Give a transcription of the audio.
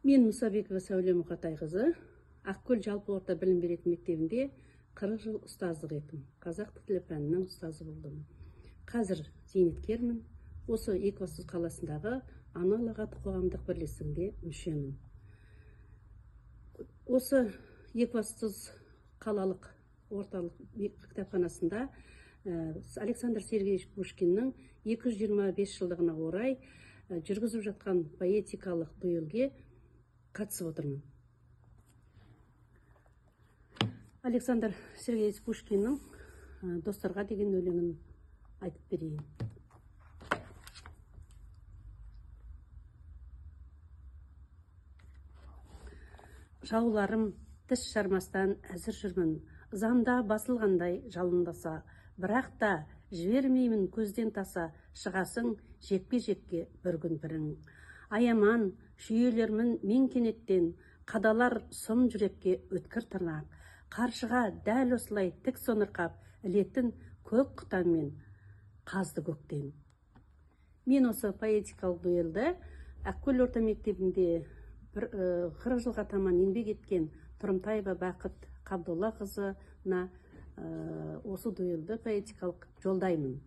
Мен Мұсабекова Сәуле Мұқатайқызы, Ақкөл жалпы орта білім беретін мектебінде 40 жыл ұстаздық еттім. Қазақ тілі пәнінің ұстазы болдым. Қазір зейнеткермін. Осы Екібастұз қаласындағы Ана ұлағаты қоғамдық бірлестігінде мүшемін. Осы Екібастұз қалалық орталық кітапханасында Александр Сергеевич Пушкиннің 225 жылдығына орай жүргізіп жатқан поэтикалық дуэльге қатысып отырмын. Александр Сергеевич Пушкиннің достарға деген өлеңін айтып берейін. Жауларым тіс жармастан әзір жүрмін, ызамда басылғандай жалындаса, бірақ та жібермеймін көзден таса, шығасың жекпе-жекке бір күн бірің. Аяман, шүйелермін мен кенеттен, қадалар сұм жүрекке өткір тырнақ. Қаршыға дәл осылай тік сонырқап, ілетін көк құтанмен қазды көктен. Мен осы поэтикалық дуэлді Ақкөл орта мектебінде бір 40 жылға таман еңбек еткен Тұрымтаева Бақыт Қабдоллақызына осы дуэлді поэтикалық жолдаймын.